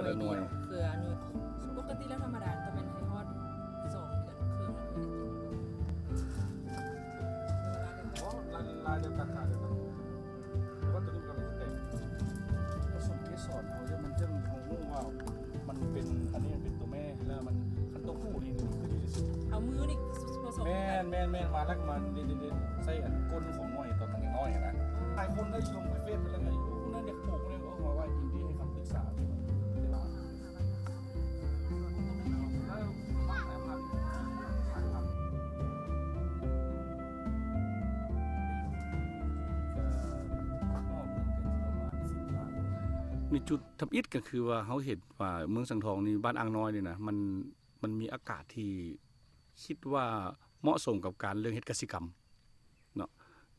ເຄືອໜ່ວຍ ເຄືອໜ່ວຍ. ປົກກະຕິແລ້ວທຳມະດາຕ້ອງແມ່ນໃຫ້ຮອດສອງເດືອນເຄິ່ງ ເວລາດຽວກັນ ລາຍ ລາຍດຽວກັນ ລາຍດຽວກັນ ແຕ່ວ່າຕົວນີ້ມັນກຳລັງຈະແຕກ ປະສົມເກສອນເຮົາ ມັນຈຶ່ງຮູ້ວ່າມັນເປັນ ອັນນີ້ມັນເປັນຕົວແມ່ ແລ້ວມັນ ຄັນຕົວຜູ້ນີ້ຄືຢູ່ຊື່ໆ ເອົາມືນີ້ປະສົມ ແມ່ນໆໆ ມາແລ້ວມັນ ເດັດໆ ໃສ່ອັນກົ້ນຂອງໜ່ວຍຕອນມັນຍັງນ້ອຍຫັ້ນນະ. ຫຼາຍຄົນໄດ້ລົງໃນເຟສເພິ່ນແລ້ວ ຜູ້ນັ້ນຢາກປູກ ເພິ່ນເອີ້ນວ່າ ຍິນດີໃຫ້ຄຳປຶກສາ ໃນຈຸດທຳອິດກໍຄືວ່າ ເຮົາເຫັນວ່າເມືອງສັງທອງນີ້ ບ້ານອ່າງນ້ອຍນີ້ນະ ມັນ ມັນມີອາກາດທີ່ຄິດວ່າເໝາະສົມກັບການເລື່ອງເຮັດກະສິກຳເນາະ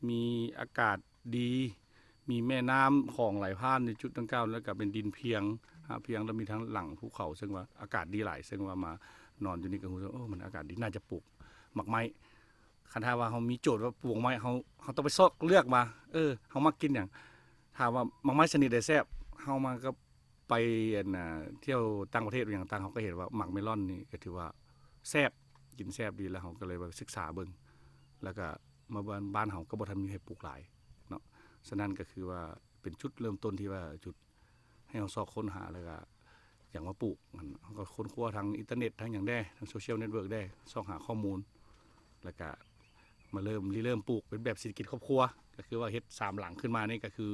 ມີອາກາດດີ ມີແມ່ນ້ຳຂອງໄຫຼຜ່ານໃນຈຸດດັ່ງກ່າວ ແລ້ວກໍເປັນດິນພຽງ ຮາກພຽງ ແລ້ວມີທັງຫຼັງພູເຂົາ ເຊິ່ງວ່າອາກາດດີຫຼາຍ ເຊິ່ງວ່າມານອນຢູ່ນີ້ກໍຮູ້ສຶກວ່າ ໂອ້ ມັນອາກາດດີ ໜ້າຈະປູກໝາກໄມ້. ຄັນຖ້າວ່າເຮົາມີໂຈດວ່າປູກໝາກໄມ້ ເຮົາ ເຮົາຕ້ອງໄປຊອກເລືອກວ່າ ເອີ ເຮົາມັກກິນຫຍັງ ຖ້າວ່າໝາກໄມ້ຊະນິດໃດແຊບ ເຮົາມາກໍ ໄປ ອັນນ່າ ທ່ຽວຕ່າງປະເທດຫຍັງຕ່າງ ເຮົາກໍເຫັນວ່າໝາກເມລອນນີ້ກໍຖືວ່າແຊບ ກິນແຊບດີ ແລ້ວເຮົາກໍເລີຍວ່າສຶກສາເບິ່ງ ແລ້ວກໍມາບ້ານ ບ້ານເຮົາກໍບໍ່ທັນມີໃຜປູກຫຼາຍເນາະ. ສະນັ້ນກໍຄືວ່າເປັນຈຸດເລີ່ມຕົ້ນທີ່ວ່າຈຸດໃຫ້ເຮົາຊອກຄົ້ນຫາ ແລ້ວກໍຢາກມາປູກ. ເຮົາກໍຄົ້ນຄວ້າທາງອິນເຕີເນັດ ທາງຫຍັງແດ່ ທາງໂຊຊຽວເນັດເວີກແດ່ ຊອກຫາຂໍ້ມູນ ແລ້ວກະມາເລີ່ມ ລິເລີ່ມປູກເປັນແບບເສດຖະກິດຄອບຄົວ ກໍຄືວ່າເຮັດສາມຫຼັງຂຶ້ນມານີ້ ກໍຄື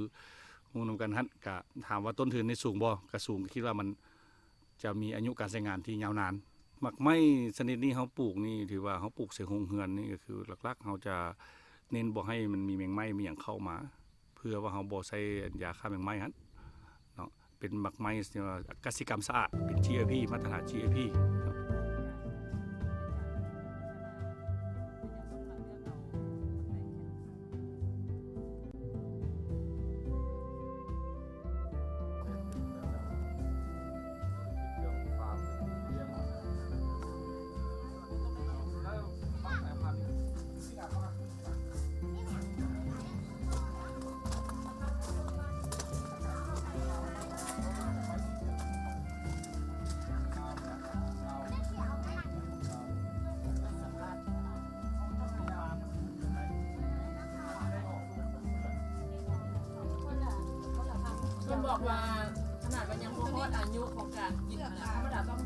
ຮູ້ນຳກັນຫັ້ນ. ກະຖາມວ່າຕົ້ນທຶນນີ້ສູງບໍ່? ກະສູງ ກໍຄິດວ່າມັນຈະມີອາຍຸການໃຊ້ງານທີ່ຍາວນານ. ໝາກໄມ້ຊະນິດນີ້ເຮົາປູກນີ້ ຖືວ່າເຮົາປູກໃສ່ໂຮງເຮືອນນີ້ ກໍຄືຫຼັກໆ ເຮົາຈະເນັ້ນບໍ່ໃຫ້ມັນມີແມງໄມ້ມີຫຍັງເຂົ້າມາ ເພື່ອວ່າເຮົາບໍ່ໃຊ້ຢາຂ້າແມງໄມ້ຫັ້ນເນາະ. ເປັນໝາກໄມ້ທີ່ວ່າກະສິກຳສະອາດ ເປັນ GAP ມາດຕະຖານ GAP ເນາະ. ເພິ່ນບອກວ່າ ຂະໜາດວ່າຍັງບໍ່ຮອດອາຍຸຂອງການກິນຫັ້ນນະ ທຳມະດາຕ້ອງ